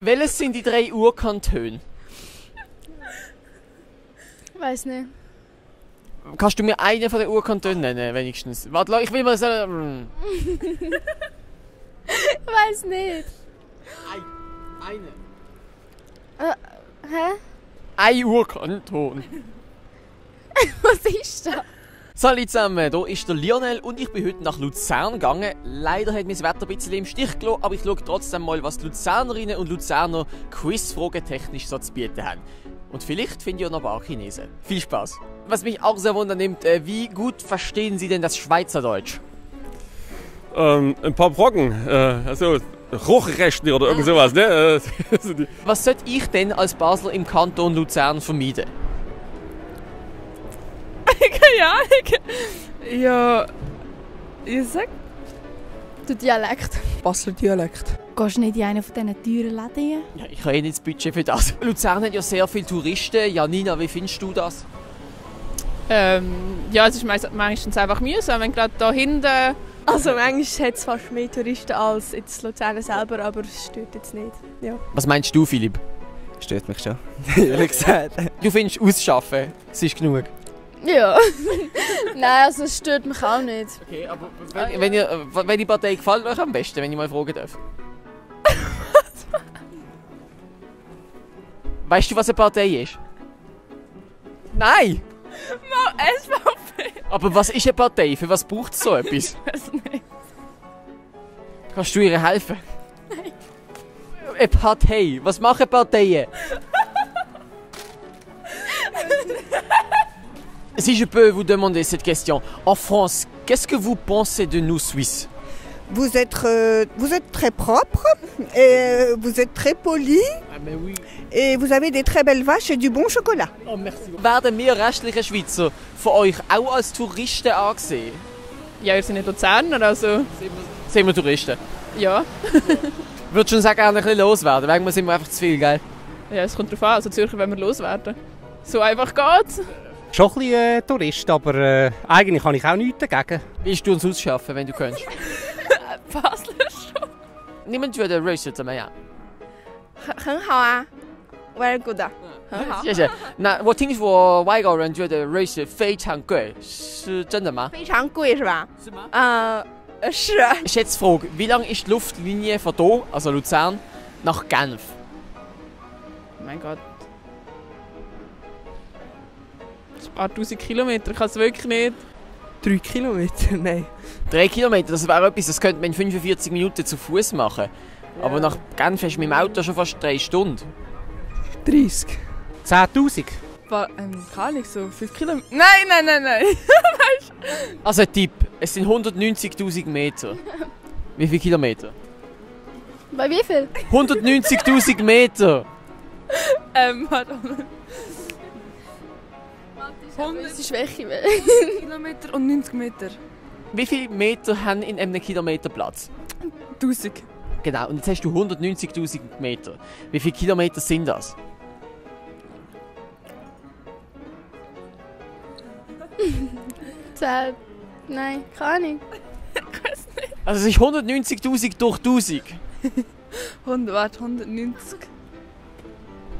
Welches sind die 3 Urkantone? Weiß nicht. Kannst du mir einen von den Urkantonen nennen, wenigstens? Warte, ich will mal sagen... Weiß nicht. Eine. Hä? Ein Urkanton. Was ist das? Salut zusammen, hier ist der Lionel und ich bin heute nach Luzern gegangen. Leider hat mein Wetter ein bisschen im Stich gelassen, aber ich schaue trotzdem mal, was die Luzernerinnen und Luzerner Quizfragen technisch so zu bieten haben. Und vielleicht finde ich auch noch ein paar Chinesen. Viel Spaß! Was mich auch sehr wundernimmt, wie gut verstehen Sie denn das Schweizerdeutsch? Ein paar Brocken, also Hochrechte oder irgend sowas, ne? Was sollte ich denn als Basler im Kanton Luzern vermeiden? Keine Ahnung. Ja, ich sag... Der Dialekt. Basler Dialekt. Gehst du nicht in einen von diesen teuren Läden? Ja, ich habe eh nicht das Budget für das. Luzern hat ja sehr viele Touristen. Janina, wie findest du das? Ja, es ist meistens einfach mühsam, wenn gerade da hinten... Also manchmal hat es fast mehr Touristen als jetzt Luzern selber, aber es stört jetzt nicht. Ja. Was meinst du, Philipp? Stört mich schon, ehrlich gesagt. Du findest ausschaffen, es ist genug. Ja. Nein, also es stört mich auch nicht. Okay, aber wenn die Partei gefällt euch am besten, wenn ich mal fragen darf? Weißt du, was eine Partei ist? Nein! SVP. Aber was ist eine Partei? Für was braucht es so etwas? Ich weiß nicht. Kannst du ihr helfen? Nein. Eine Partei. Was machen Parteien? Si je peux vous demander cette question. En France, qu'est-ce que vous pensez de nous Suisses? Vous êtes très propre, et vous êtes très poli, et vous avez des très belles vaches et du bon chocolat. Oh, merci. Werden wir restlichen Schweizer von euch auch als Touristen angesehen? Ja, ihr seid nicht Luzerner, also... Sind wir Touristen? Ja. Würdest du uns auch gerne ein bisschen loswerden? Wegen wir sind wir einfach zu viel, gell? Ja, es kommt drauf an. Also Zürcher wollen wir loswerden. So einfach geht's. Schon ein bisschen Tourist, aber eigentlich habe ich auch nichts dagegen. Willst du uns ausschaffen, wenn du kannst? Basler schon. 你们觉得瑞士怎么样？很好啊 ，very good 啊，很好，谢谢。那我听说外国人觉得瑞士非常贵，是真的吗？非常贵是吧？是吗？是。Schätzfrage, wie lang ist die Luftlinie von hier, also Luzern, nach Genf? Mein Gott. Ein paar tausend Kilometer, ich kann es wirklich nicht. 3 Kilometer? Nein. 3 Kilometer, das wäre etwas, das könnte man in 45 Minuten zu Fuß machen. Ja. Aber nach Genf hast du mit dem Auto schon fast 3 Stunden. 30. 10'000. Keine Ahnung, so 5 Kilometer. Nein. Also ein Tipp, es sind 190'000 Meter. Wie viele Kilometer? Bei wie viel? 190'000 Meter! Warte. 100 ist welche? Kilometer und 90 Meter. Wie viele Meter haben in einem Kilometer Platz? 1000. Genau, und jetzt hast du 190'000 Meter. Wie viele Kilometer sind das? Nein, keine Ahnung. Ich weiß nicht. Also es ist 190'000 durch 1000. 190.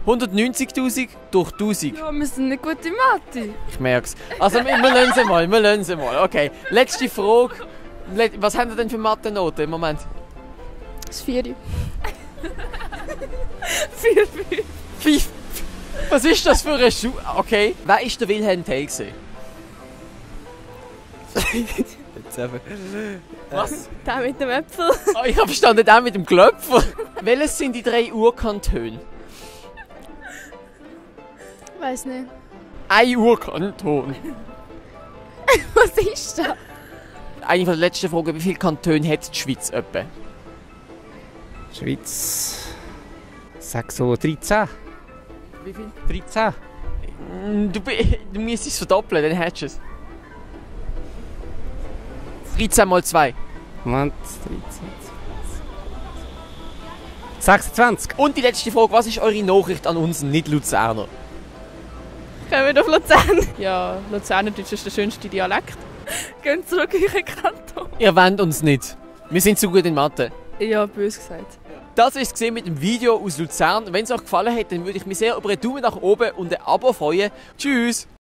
190'000 durch 1000. Ja, wir sind nicht gut in Mathe. Ich merk's. Also wir lassen sie mal. Okay, letzte Frage. Was haben Sie denn für Mathe-Noten im Moment? Das 4. 5. Was ist das für eine Schule? Okay. Wer war der Wilhelm Tell gewesen? Jetzt einfach. Was? Der mit dem Äpfel. Oh, ich habe verstanden, der mit dem Klöpfer. Welches sind die 3 Urkantone? Weiß nicht. Ein Urkanton. Was ist das? Eine von der letzten Fragen, wie viele Kantone hat die Schweiz etwa? Schweiz. Sag so 13. Wie viel? 13. Du müsstest es verdoppeln, dann hättest du es. 13 mal 2. Moment, 13. 26. Und die letzte Frage, was ist eure Nachricht an uns Nicht-Luzerner? Kommen wir auf Luzern? Ja, Luzernerdeutsch ist der schönste Dialekt. Gehen zurück in euren Kanton. Ihr wollt uns nicht. Wir sind zu gut in Mathe. Ja, böse gesagt. Das war es mit dem Video aus Luzern. Wenn es euch gefallen hat, dann würde ich mich sehr über einen Daumen nach oben und ein Abo freuen. Tschüss!